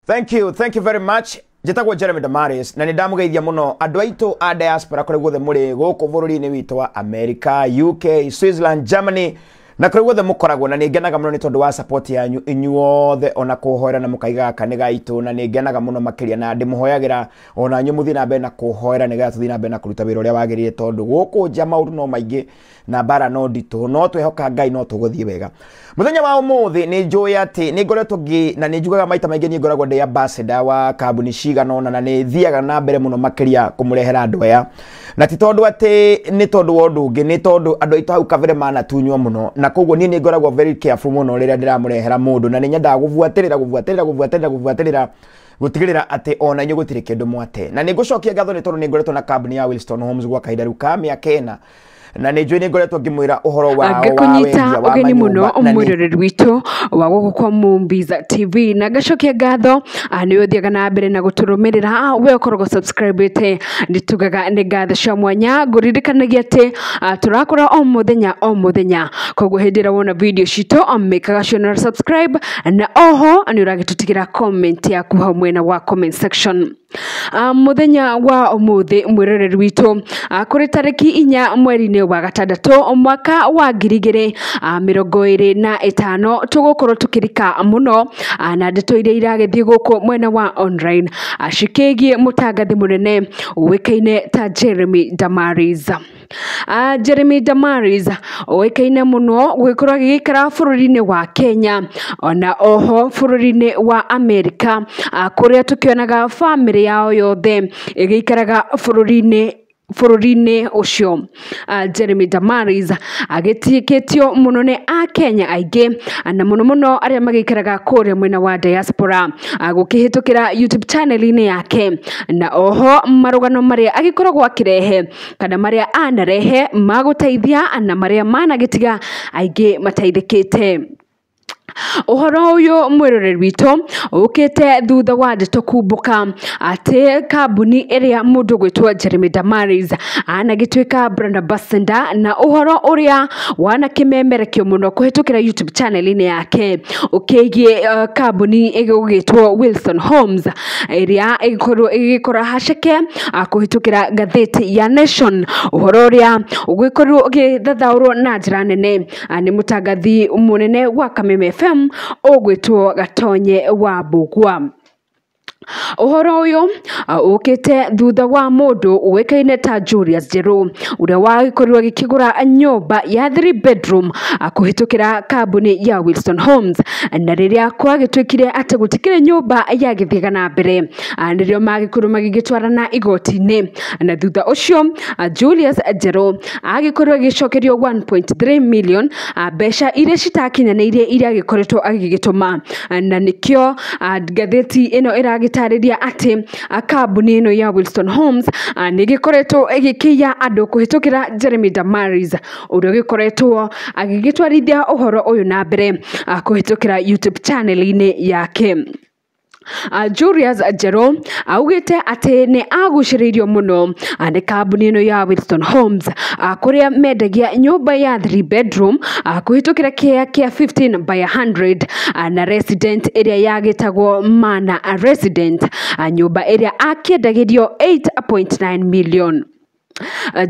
Thank you, thank you very much. Njĩtagwo Jeremy Damaris na nĩ ndamũgeithia mũno andũ aitũ a diaspora kũrĩa guothe mũrĩ gũkũ bũrũri-inĩ witũ wa America, UK, Switzerland, Germany na kũrĩa guothe mũkoragwo, na nĩ ngenaga mũno nĩ tondũ wa support yanyu inyuothe, ona kũhoera na mũkaiga gaka nĩ gaitũ, na nĩ ngenaga mũno makĩria, na ndĩmũhoyagĩra ona inyuĩ mũthiĩ na mbere na kũhoera nĩgetha tũthiĩ na mbere na kũruta wĩra ũrĩa wagĩrĩire, tondũ gũkũ nja maũndũ no maingĩ na mbara no nditũ, no twehoka Ngai no tũgũthiĩ wega. Mũthenya wa ũmũthĩ nĩ njũĩ atĩ nĩ ngoretwo ngĩ, na nĩ njugaga maita maingĩ, niĩ ngoragwo ndĩ ambassador wa kambuni cigana ũna, na nĩ thiaga na mbere mũno makĩria kũmũrehera andũ aya, na ti tondũ atĩ nĩ tondũ wa ũndũ ũngĩ, nĩ tondũ andũ aitũ hau kabere manatunywo mũno, na koguo niĩ nĩ ngoragwo very careful mũno rĩrĩa ndĩramũrehera mũndũ, na nĩ nyendaga gũbuatĩrĩra gũbuatĩrĩra gũbuatĩrĩra gũbuatĩrĩra gũtigĩrĩra atĩ ona inyuĩ gũtirĩ kĩndũ mwate. Na nĩ ngũcokia ngatho nĩ tondũ nĩ ngoretwo na kambuni ya Wilston Homes gwa kahinda rĩu ka mĩaka 4, na nĩ njũĩ nĩ ngoretwo ngĩmwĩra ũhoro wao wa Ngakũnyita wendia wa ũgeni mũno manyũmba, na nĩ mwĩroreri witũ wa gũkũ kwa Mumbiza TV, na ngacokia ngatho nĩ ũthiaga na mbere na gũtũrũmĩrĩra, we ũkoragwo subscribe-ĩte, nĩ tugaga nĩ ngatho cia mwanya. Ngũririkanagia atĩ tũrakora o mũthenya o mũthenya, koguo hĩndĩ ĩrĩa wona video citũ mĩkaga sure na subscribe, na oho nĩ ũragĩtũtigĩra comment yaku hau mwena wa comment section. Mũthenya wa ũmũthĩ mwĩroreri witũ, kũrĩ tarĩki 4 mweri-inĩ wa gatandatũ mwaka wa 2025, tũgũkorwo tũkĩrika mũno na ndeto iria iragĩthiĩ gũkũ mwena wa online cikĩgiĩ mũtangathi mũnene ũĩkaine ta Jeremy Damaris. Jeremy Damaris ũĩkaine mũno gũgĩkorwo agĩgĩikara bũrũri-inĩ wa Kenya ona oho bũrũri-inĩ wa Amerika, kũrĩa tũkĩonaga bamĩrĩ yao yothe ĩgĩikaraga bũrũri-inĩ ũcio. Jeremy Damaris agĩtĩkĩtio mũno nĩ akenya aingĩ, na mũno mũno arĩa magĩikaraga kũrĩa mwena wa diaspora, gũkĩhĩtũkĩra YouTube channel-inĩ yake, na oho marũgano marĩa agĩkoragwo akĩrehe kana marĩa anarehe magũteithia na marĩa managĩtiga aingĩ mateithĩkĩte. Ũhoro ũyũ mwĩroreri witũ ũkĩte thutha wa ndeto kumbũka atĩ kambuni ĩrĩa mũndũ gwĩtwo Jeremy Damaris anagĩtuĩka brand ambassador, na ũhoro ũrĩa wanakĩmemerekio mũno kũhĩtũkĩra YouTube channel-inĩ yake ũkĩgiĩ kambuni ĩgũgĩtwo Wilson Homes ĩrĩa ĩgĩkorwo ĩgĩkora haceke kũhĩtũkĩra ngathĩti ya Nation, ũhoro ũrĩa ũgĩkorirwo ũgĩthathaũrwo na njĩra nene nĩ mũtangathi mũnene wa Kameme FM ũgwĩtwo Gatonye wa Mbũgua. Ũhoro ũyũ ũkĩte thutha wa mũndũ ũĩkaine ta Julius Njeru ũrĩa wagĩkorirwo agĩkĩgũra nyũmba ya 3 bedroom kũhĩtũkĩra kambuni ya Wilson Homes, na rĩrĩa kwagĩtuĩkire atĩ gũtikĩrĩ nyũmba yagĩthiaga na mbere, nĩrĩo magĩkorirwo magĩgĩtwarana igoti-inĩ, na thutha ũcio Julius Njeru agĩkorirwo agĩcokerio 1.3 million, mbeca iria citakinyanĩirie iria agĩkoretwo agĩgĩtũma, na nĩkĩo ngathĩti ĩno ĩragĩtarĩria atĩ kambuni ĩno ya Wilson Homes nĩ ĩgĩkoretwo ĩgĩkĩiya andũ kũhĩtũkĩra Jeremy Damaris ũrĩa ũgĩkoretwo agĩgĩtwarithia ũhoro ũyũ na mbere kũhĩtũkĩra YouTube channel-inĩ yake. Julius Njeru augĩte atĩ nĩ agucĩrĩirio mũno nĩ kambuni ĩno ya Wilson Homes, kũrĩa mendagia nyũmba ya 3 bedroom kũhĩtũkĩra kĩea kĩa 15 by 100, na resident ĩrĩa yagĩtagwo Mana Resident, nyũmba ĩrĩa akĩendagĩrio 8.9 million.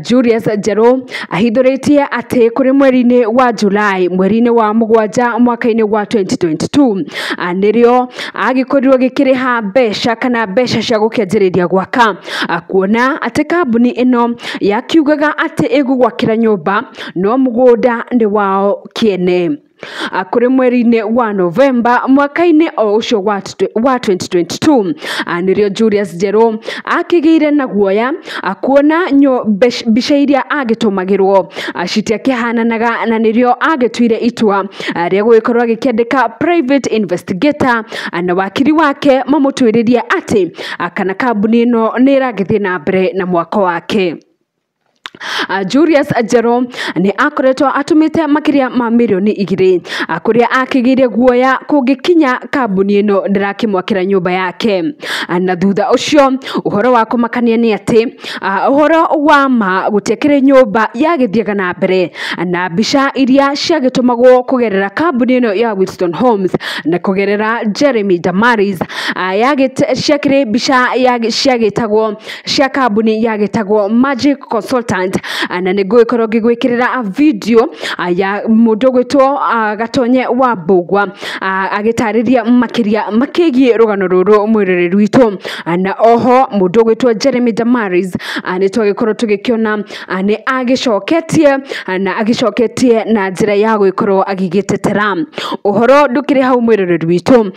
Julius Njeru ahithũrĩtie atĩ kũrĩ mweri-inĩ wa July mweri-inĩ wa 7 mwaka-inĩ wa 2022, nĩrĩo agĩkorirwo agĩkĩrĩha mbeca kana mbeca cia gũkĩanjĩrĩria gwaka, kuona atĩ kambuni ĩno yakiugaga atĩ ĩgũgwakĩra nyũmba no mũgũnda nĩ wao kĩene. Kũrĩ mweri-inĩ wa Novemba mwaka-inĩ o ũcio wa 2022, nĩrĩo Julius Njeru akĩgĩire na guoya kuona mbica iria agĩtũmagĩrwo citiakĩhananaga, na nĩrĩo agĩtuire itua rĩa gũgĩkorwo agĩkĩandĩka private investigator na wakiri wake mamũtuĩrĩrie atĩ kana kambuni ĩno nĩ ĩragĩthiĩ na mbere na mwako wake. Julius Njeru nĩ akoretwo atũmĩte makĩria ma mirioni 2, kũrĩa akĩgĩire guoya kũngĩkinya kambuni ĩno ndĩrakĩmwakĩra nyũmba yake. Na thutha ũcio ũhoro wa kũmakania nĩ atĩ ũhoro wa ma gũtiakĩrĩ nyũmba yagĩthiaga na mbere, na mbica iria ciagĩtũmagwo kũgerera kambuni ĩno ya Wilson Homes na kũgerera Jeremy Damaris, ciakĩrĩ mbica ciagĩtagwo cia kambuni yagĩtagwo Magic Consultant. Na nĩ ngũgĩkorwo ngĩgwĩkĩrĩra video ya mũndũ ũgwĩtwo Gatonye wa Mbũgua agĩtarĩria makĩria makĩgiĩ rũgano rũrũ, mwĩroreri witũ. Na oho mũndũ ũgwĩtwo Jeremy Damaris, nĩ twagĩkorwo tũgĩkĩona nĩ agĩcoketie na agĩcoketie na njĩra ya gũgĩkorwo agĩgĩtetera. Ũhoro ndũkĩrĩ hau, mwĩroreri witũ.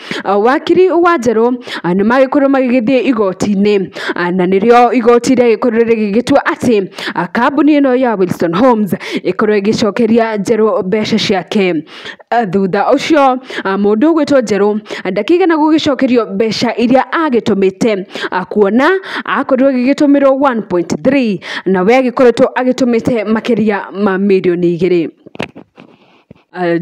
Wakiri wa Njerũ nĩ magĩkorwo magĩgĩthiĩ igoti-inĩ, na nĩrĩo igoti rĩagĩkorirwo rĩgĩgĩtua atĩ kambuni ĩno ya Wilson Homes ĩkorwo ĩgĩcokeria Njerũ mbeca ciake. Thutha ũcio mũndũ ũgwĩtwo Njerũ ndakĩigana gũgĩcokerio mbeca iria agĩtũmĩte, kuona akorirwo agĩgĩtũmĩrwo 1.3 na we agĩkoretwo agĩtũmĩte makĩria ma mirioni 2.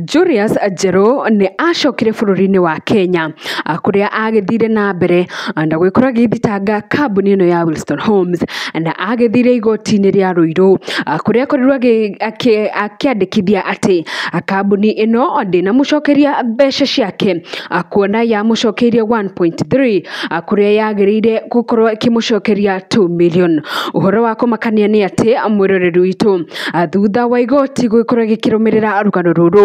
Julius Njeru nĩ acokire bũrũri-inĩ wa Kenya, kũrĩa agĩthire na mbere na gũgĩkorwo agĩthitanga kambuni ĩno ya Wilson Homes, na agĩthire igoti-inĩ rĩa Ruiru, kũrĩa akorirwo akĩandĩkithia atĩ kambuni ĩno ndĩnamũcokeria mbeca ciake, kuona yamũcokeirie 1.3, kũrĩa yagĩrĩire gũkorwo ĩkĩmũcokeria 2 million. Ũhoro wa kũmakania nĩ atĩ, mwĩroreri witũ, thutha wa igoti gũgĩkorwo rĩkĩrũmĩrĩra rũgano rũrũ,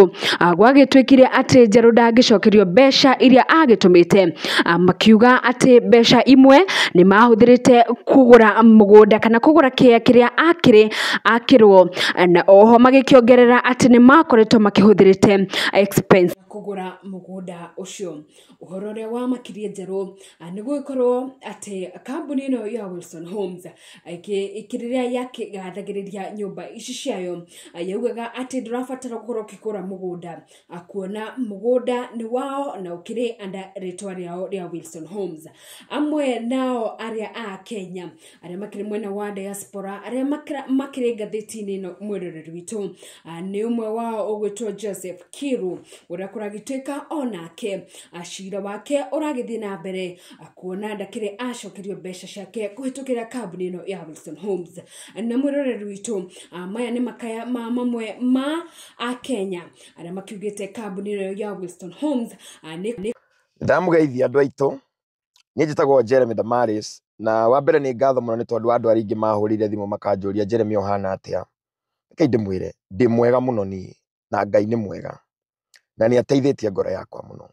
gwagĩtuĩkire atĩ Njerũ ndangĩcokerio mbeca iria agĩtũmĩte, makiuga atĩ mbeca imwe nĩ mahũthĩrĩte kũgũra mũgũnda kana kũgũra kĩea kĩrĩa akĩrĩ akĩrwo, na oho magĩkĩongerera atĩ nĩ makoretwo makĩhũthĩrĩte expense kũgũra mũgũnda ũcio. Ũhoro ũrĩa wamakirie Njerũ nĩ gũgĩkorwo atĩ kambuni ĩno ya Wilson Homes rĩrĩa yakĩgathagĩrĩria nyũmba ici ciayo, yaugaga atĩ ndũrabatara gũkorwo ũkĩgũra mũgũnda, kuona mũgũnda nĩ wao na ũkĩrĩ under rĩtwa rĩao rĩa Wilson Homes. Amwe nao arĩa a Kenya arĩa makĩrĩ mwena wa diaspora arĩa makĩrĩ ngathĩti-inĩ ĩno, mwĩroreri witũ, nĩ ũmwe wao ũgwĩtwo Joseph Kiru, ũrĩa kũragĩtuĩka onake cira wake ũragĩthiĩ na mbere, kuona ndakĩrĩ acokerio mbeca ciake kũhĩtũkĩra kambuni ĩno ya Wilson Homes. Na mwĩroreri witũ, maya nĩ makaya ma mamwe ma Akenya arĩa makiugĩte kambuni ĩno ya Wilson Homes nĩ Ndamũgeithia andũ aitũ, niĩ njĩtagwo Jeremy Damaris, na wa mbere nĩ ngatho mũno nĩ tondũ wa andũ arĩa aingĩ mahũrire thimũ makanjũria, "Jeremy, ũhana atĩa?" Reke ndĩmwĩre ndĩ mwega mũno niĩ, na Ngai nĩ mwega na nĩ ateithĩtie ngoro yakwa mũno.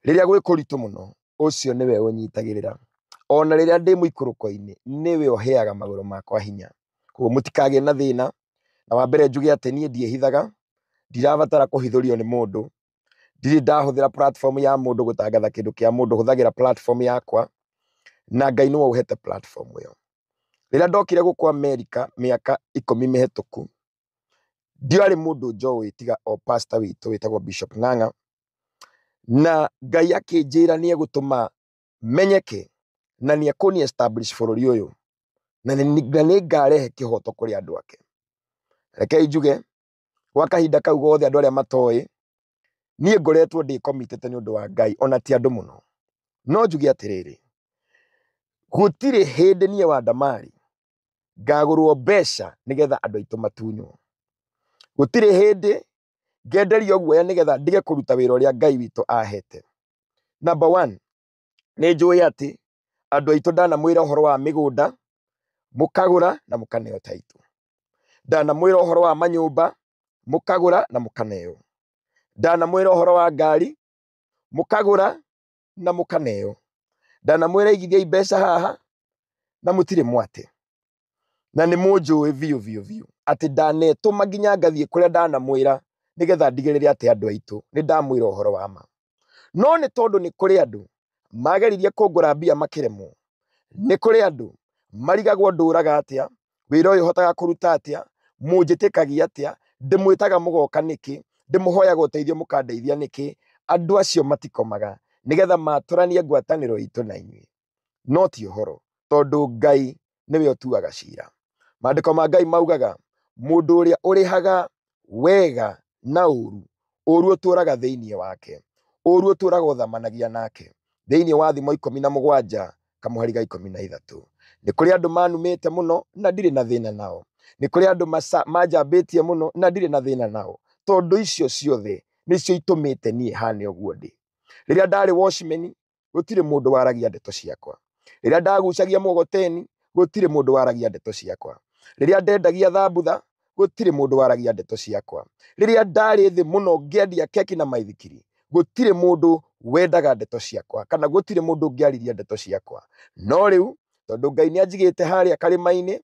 Rĩrĩa gwĩ kũritũ mũno, ũcio nĩwe ũnyitagĩrĩra. Ona rĩrĩa ndĩ mũikũrũko-inĩ, nĩwe ũheaga magũrũ makwa hinya. Koguo mũtikagĩe na thĩna. Na wa mbere njuge atĩ niĩ ndiĩhithaga, ndirabatara kũhithũrio nĩ mũndũ, ndirĩ ndahũthĩra platform ya mũndũ gũtangatha kĩndũ kĩa mũndũ, hũthagĩra platform yakwa, na Ngai nĩwe ũhete platform ĩyo. Rĩrĩa ndokire gũkũ Amerika mĩaka 10 mĩhetũku, ndiarĩ mũndũ njũĩ tiga o pastor witũ wĩtagwo Bishop Ng'ang'a, na Ngai akĩnjĩra nĩ egũtũma menyeke na nĩ ekũni establish bũrũri ũyũ, na nĩ ngarehe kĩhoto kũrĩ andũ ake. Rekei njuge gwa kahinda kau gothe, andũ arĩa matoĩ, niĩ ngoretwo ndĩ committed nĩ ũndũ wa Ngai, ona ti andũ mũno. No njuge atĩrĩrĩ, gũtirĩ hĩndĩ niĩ wa Damari ngagũrwo mbeca nĩgetha andũ aitũ matunywo. Gũtirĩ hĩndĩ ngenderio guoya nĩgetha ndige kũruta wĩra ũrĩa Ngai witũ ahete. Number one, nĩ njũĩ atĩ andũ aitũ ndanamwĩra ũhoro wa mĩgũnda, mũkagũra na mũkaneo taitũ. Ndanamwĩra ũhoro wa manyũmba, mũkagũra na mũkaneo. Ndanamwĩra ũhoro wa ngari, mũkagũra na mũkaneo. Ndanamwĩra igithiai mbeca haha na mũtirĩ mwate. Na nĩ mũnjũĩ biũ biũ biũ atĩ ndanetũma nginya ngathiĩ kũrĩa ndanamwĩra nĩgetha ndigĩrĩre atĩ andũ aitũ nĩ ndamwĩra ũhoro wa ma. No nĩ tondũ nĩ kũrĩ andũ mageririe kũngũra mbia makĩremwo, nĩ kũrĩ andũ marigagwo ndũraga atĩa, wĩra ũyũ hotaga kũruta atĩa, mũnjĩtĩkagia atĩa, ndĩmwĩtaga mũgoka nĩkĩ, ndĩmũhoyaga ũteithio mũkandeithia nĩkĩ. Andũ acio matikomaga nĩgetha matũranie ngwatanĩro itũ na inyuĩ. No ti ũhoro, tondũ Ngai nĩwe ũtuaga cira. Maandĩko ma Ngai maugaga mũndũ ũrĩa ũrĩhaga wega na ũru, ũru ũtũraga thĩinĩ wake, ũru ũtũraga ũthamanagia nake. Thĩinĩ wa Thimo 17 kamũhari ga 13. Nĩ kũrĩ andũ manumĩte mũno na ndirĩ na thĩna nao. Nĩ kũrĩ andũ manjambĩtie mũno na ndirĩ na thĩna nao. Tondũ icio ciothe nĩcio itũmĩte niĩ hane ũguo ndĩ. Rĩrĩa ndarĩ watchman, gũtirĩ mũndũ waragia ndeto ciakwa. Rĩrĩa ndagucagia mũgogoteni, gũtirĩ mũndũ waragia ndeto ciakwa. Rĩrĩa ndendagia thambutha, gũtirĩ mũndũ waragia ndeto ciakwa. Rĩrĩa ndarĩ thĩ mũno ngĩendia keki na maithikiri, gũtirĩ mũndũ wendaga ndeto ciakwa kana gũtirĩ mũndũ ũngĩaririe ndeto ciakwa. No rĩu tondũ Ngai nĩ anjigĩte harĩa karĩma-inĩ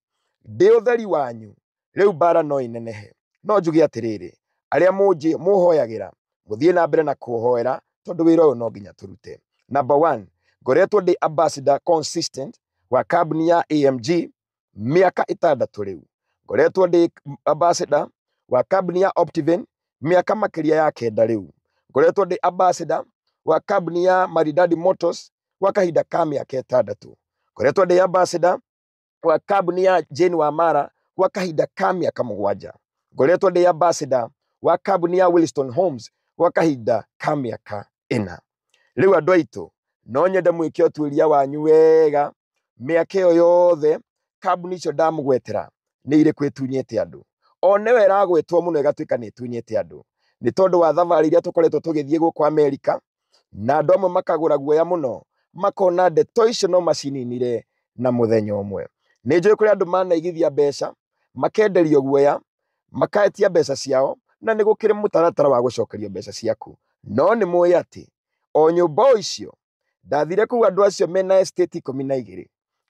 ndĩ ũtheri wanyu, rĩu mbara no ĩnenehe. No njuge atĩrĩrĩ, arĩa mũhoyagĩra, mũthiĩ na mbere na kũhoera tondũ wĩra ũyũ no nginya tũrute. Number 1, ngoretwo ndĩ ambassador consistent wa kambuni ya AMG mĩaka 6 rĩu. Ngoretwo ndĩ ambassador wa kambuni ya Optiven mĩaka makĩria ya 9 rĩu. Ngoretwo ndĩ ambassador wa kambuni ya Maridadi Motors kwa kahinda ka mĩaka 6. Ngoretwo ndĩ ambassador wa kambuni ya Jane Wamara kwa kahinda ka mĩaka 7. Ngoretwo ndĩ ambassador wa kambuni ya Williston Homes kwa kahinda ka mĩaka 4. Rĩu andũ aitũ, no nyende mwĩke ũtuĩria wanyu wega. Mĩaka ĩyo yothe kambuni icio ndamũgwetera nĩ irĩkũ ĩtunyĩte andũ. O nĩwe ĩragwetwo mũno ĩgatuĩka nĩ ĩtunyĩte andũ. Nĩ tondũ wa thabarĩ iria tũkoretwo tũgĩthiĩ gũkũ Amerika, na andũ amwe makagũra guoya mũno, makona ndeto icio no macininire na mũthenya ũmwe. Nĩ njũĩ kũrĩ andũ manaigithia mbeca, makenderio guoya, makaetia mbeca ciao, na nĩ gũkĩrĩ mũtaratara wa gũcokerio mbeca ciaku. No nĩ mũĩ atĩ o nyũmba o icio ndathire kũu andũ acio mena estate 12.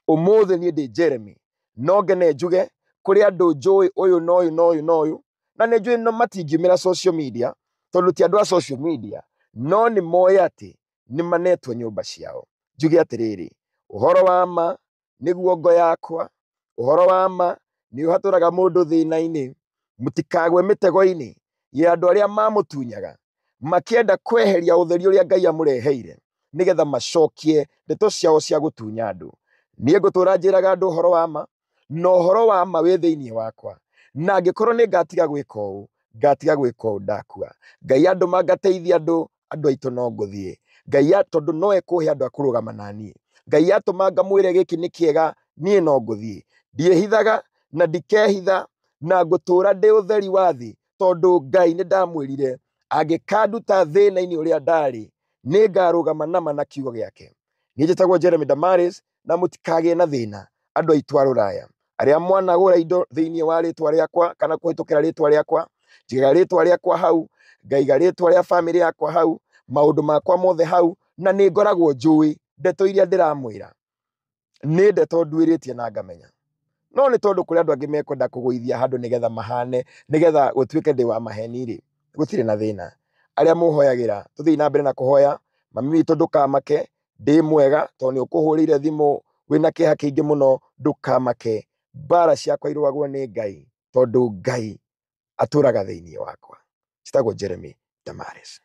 Ũmũthĩ niĩ ndĩ Jeremy, no ngene njuge kũrĩ andũ njũĩ ũyũ na ũyũ na ũyũ na ũyũ, na nĩ njũĩ no matingiumĩra social media tondũ ti andũ a social media, no nĩ moĩ atĩ nĩ manetwo nyũmba ciao. Njuge atĩrĩrĩ, ũhoro wa ma nĩguo ngo yakwa, ũhoro wa ma nĩ ũhatũraga mũndũ thĩna-inĩ. Mũtikagwe mĩtego-inĩ ya andũ arĩa mamũtunyaga makĩenda kweheria ũtheri ũrĩa Ngai amũreheire nĩgetha macokie ndeto ciao cia gũtunya andũ. Niĩ ngũtũra njĩraga andũ ũhoro wa ma, na ũhoro wa ma wĩ thĩinĩ wakwa, na angĩkorwo nĩ ngatiga gwĩka ũũ, ngatiga gwĩka ũũ ndakua. Ngai andũma ngateithia andũ, andũ aitũ no ngũthiĩ. Ngai tondũ no ekũhe andũ a kũrũgama na niĩ. Ngai atũma ngamwĩre gĩkĩ nĩ kĩega, niĩ no ngũthiĩ. Ndiĩhithaga na ndikehitha, na ngũtũra ndĩ ũtheri wa thĩ, tondũ Ngai nĩ ndamwĩrire angĩkanduta thĩna-inĩ ũrĩa ndarĩ, nĩ ngarũgama nama na kiugo gĩake. Niĩ njĩtagwo Jeremy Damaris, na mũtikagĩe na thĩna andũ aitũ a rũraya arĩa mwanagũra indo thĩinĩ wa rĩtwa rĩakwa kana kũhĩtũkĩra rĩtwa rĩakwa, njigaga rĩtwa rĩakwa hau, ngaiga rĩtwa rĩa bamĩrĩ yakwa hau, maũndũ makwa mothe hau, na nĩ ngoragwo njũĩ ndeto iria ndĩramwĩra nĩ ndeto nduĩrĩtie na ngamenya. No nĩ tondũ kũrĩ andũ angĩ mekwenda kũgũithia handũ nĩgetha mahane, nĩgetha gũtuĩke ndĩ wa maheni rĩ, gũtirĩ na thĩna. Arĩa mũhoyagĩra, tũthiĩ na mbere na kũhoya. Mami witũ ndũkamake, ndĩ mwega tondũ nĩ ũkũhũrĩire thimũ wĩna kĩeha kĩingĩ mũno, ndũkamake. Mbara ciakwa irũagwo nĩ Ngai tondũ Ngai atũraga thĩinĩ wakwa. Njĩtagwo Jeremy Damaris.